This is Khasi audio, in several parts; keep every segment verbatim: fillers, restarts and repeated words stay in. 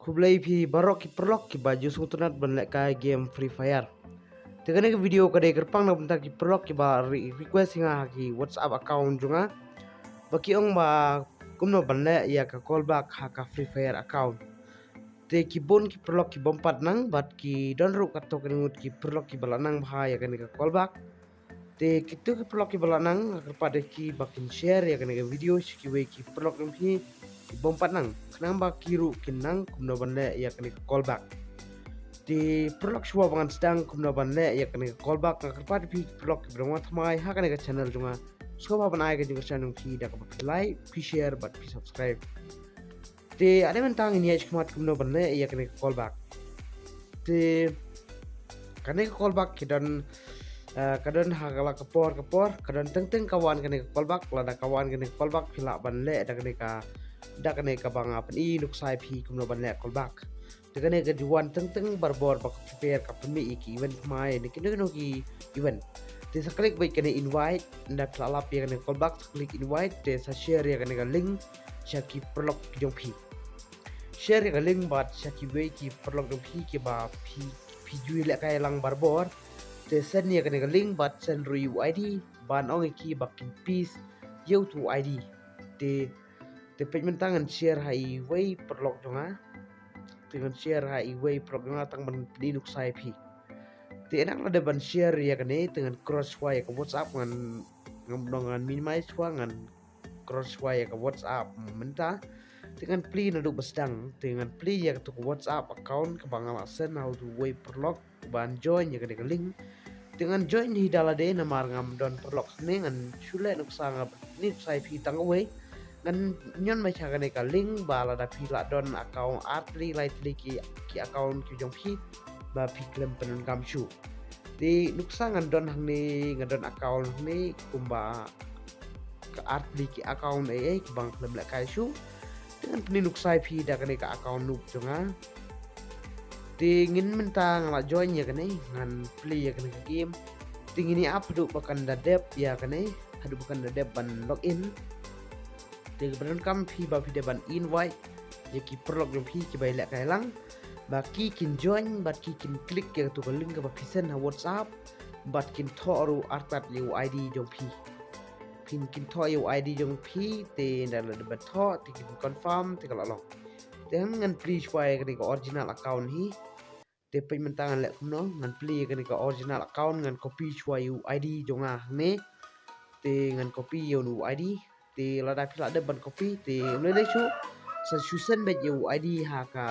Khublei phi baroh ki paralok kiba ju sngewtynnat ban lehkai game Free Fire. Te kane ka video ka dei kyrpang na bynta ki paralok kiba re-, request ïa nga ha ki WhatsApp account jong nga ba ki ong ba kumno ban leh ïa ka callback ha ka Free Fire account. Te ki bun ki paralok ki bym pat nang bad ki don ruh katto katne ngut ki paralok kiba la nang bha ïa kane ka callback. Te kito ki paralok kiba la nang, nga kyrpad ïa ki ba kin share ïa kane ka video sha kiwei ki paralok jong phi ki bym pat nang, khnang ba ki ruh kin nang kumno ban leh ïa kane ka callback. Te paralok, shuwa ba ngan sdang kumno ban leh ïa kane ka callback, nga kyrpad ïa phi ki paralok kiba dang wan thymmai ha kane ka channel jong nga, sngewbha ban ai ka jingkyrshan jong phi da kaba phi like, phi share bad phi subscribe. Te ade mynta ngin ïa shikmat kumno ban leh ïa kane ka callback. Te kane ka callback ki don, eh, ka don ha ka la ka por ka por, ka don teng teng ka wan kane ka callback. Lada ka wan kane ka callback phi lah ban leh da kane ka, da kane kaba nga pyni nuksa ïa phi kumno ban leh callback. Te kane ka ju wan teng teng barabor ba ka Free Fire ka pynmih ïa ki event thymmai ne kino kino ki event. Te sa click beit kane invite, ynda phi la lap ïa kane callback, sa click invite, te sa share ïa kane ka link sha ki paralok jong phi. Share ïa ka link bad sha kiwei ki paralok jong phi kiba phi, phi ju ïalehkai lang barabor. Te send ïa kane ka link bad send ruh ïa u I D ban ong ïa ki ba kin pie ïa uto u I D. Te, te peit mynta ngan share ha iwei paralok jong nga. Te ngan share ha iwei paralok jong nga tang ban pyni nuksa ïa phi. Te ynda la dep ban share ïa kane te ngan cross shuwa ïa ka WhatsApp, ngan, ngan, ngan minimize shuwa, ngan cross shuwa ïa ka WhatsApp mynta. Te ngan plie naduh ba sdang, te ngan plie ïa kato ka WhatsApp account kaba nga la send ha uto uwei paralok ban join ïa kane ka link. Te ngan join hi da lade namar ngam don paralok hangne, ngan shu leh nuksa, nga pyni nuksa ïa phi tang kawei. Ngan ñion beit ha kane ka link ba lada phi la don account ar tylli lai tylli ki, ki account ki jong phi ba phi khlem pyndonkam shuh. Te nuksa ngan don hangne, nga don account hangne kumba ka ar tylli ki account ei ei kiba nga khlem lehkai shuh. Te ngan pyni nuksa ïa phi da kane ka account noob jong nga. Te ngin mynta nga la join ïa kane, ngan play ïa kane ka game. Te ngin ïa ap haduh ba kan da dep ïa kane, haduh ba kan da dep ban login. Te kaba donkam phi ba phi dei ban invite ïa ki paralok jong phi kiba ïalehkai lang ba ki kin join bad ki kin click ïa kato ka link kaba phi send ha WhatsApp bad kin thoh ruh artat ïa u I D jong phi. Phin kin thoh ïa u I D jong phi, te ynda la dep ban thoh te kin confirm te ka la long. Te ngan play shuwa ïa kane ka original account hi. Te peit mynta ngan leh kumno, ngan play ïa kane ka original account, ngan copy shuwa ïa u I D jong nga hangne. Te ngan copy ïa u I D. Te lada phi la dep ban copy te ym lei lei shuh, sa shu send beit ïa u I D ha ka,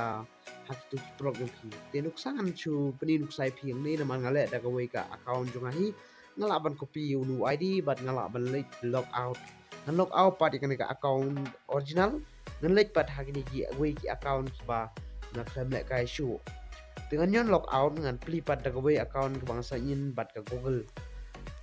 ha kito ki paralok jong phi. Te nuksa ngan shu pyni nuksa ïa phi hangne namar nga leh da kawei ka account jong nga hi. Nga lah ban copy ïa u I D bad nga lah ban leit log out. Ngan log out pat ïa kane ka account original. Ngan leit pat ha kine kiwei ki account kiba nga khlem lehkai shuh. Te ngan ñion log out, ngan play pat da kawei account kaba nga sign in bad ka Google.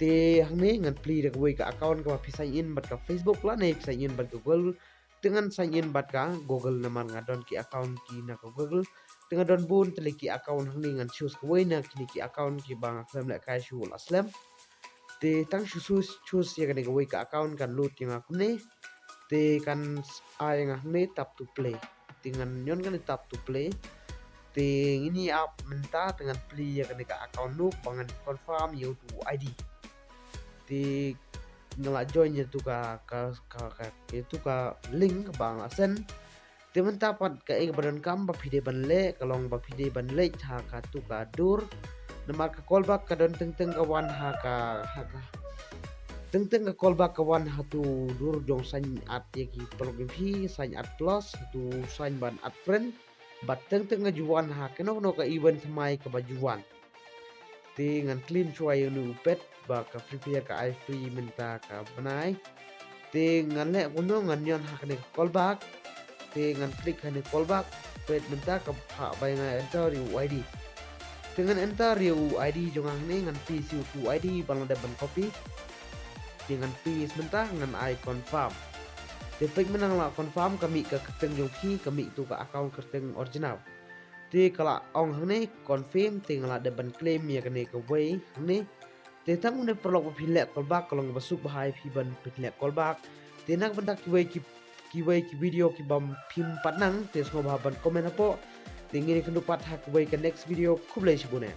Te hangne ngan play da kawei ka account kaba phi sign in bad ka Facebook lane phi sign in bad ka Google. Te ngan sign in bad ka Google namar nga don ki account ki na ka Google. Te nga don bun tylli ki account hangne, ngan choose kawei na kine ki account kiba nga khlem lehkai shuh la slem. Te tang shu choose, choose ïa kane kawei ka account kan load ïa nga kumne. Te kan ai ïa nga hangne tap to play. Te ngan ñion kane tap to play. Te ngin ïa ap mynta, te ngan play ïa kane ka account noob ba ngan confirm ïa uto u I D. Te nga la join ïa uto ka, ka, ka, ka, ïa uto ka link ba nga la send. Te mynta pat kaei kaba donkam ba phi dei ban leh, ka long ba phi dei ban leit ha kato ka dur. Namar ka callback ka don teng teng ka wan ha ka, ha ka. Teng teng ka callback ka wan ha uto u dur jong sign add ïa ki paralok jong phi, sign add plus, uto u sign ban add friend. Bad teng teng ka ju wan ha kano kano ka event thymmai kaba ju wan. Te ngan claim shuwa ïa une u pet ba ka Free Fire ka ai free mynta ka bnai. Te ngan leh kumno, ngan ñion ha kane ka callback. Te ngan click ha kane callback. Peit mynta ka phah ba ïa nga enter ïa u I D. Te ngan enter ïa u I D jong nga hangne, ngan paste ïa uto u I D ba nga la dep ban copy. Te ngan paste mynta, ngan ai confirm. Te peit mynta nga la confirm, ka mih ka kyrteng jong phi, ka mih uto ka account kyrteng original. Te ka la ong hangne confirm, te nga la dep ban claim ïa kane kawei hangne. Te tang une paralok ba phi leh callback ka long kaba suk bha ïa phi ban phin leh callback. Te na ka bynta kiwei ki, kiwei ki video ki bym pat nang, te sngewbha ban comment hapoh. Te ngin ïakynduh pat ha kawei ka next video. Khublei shibun eh.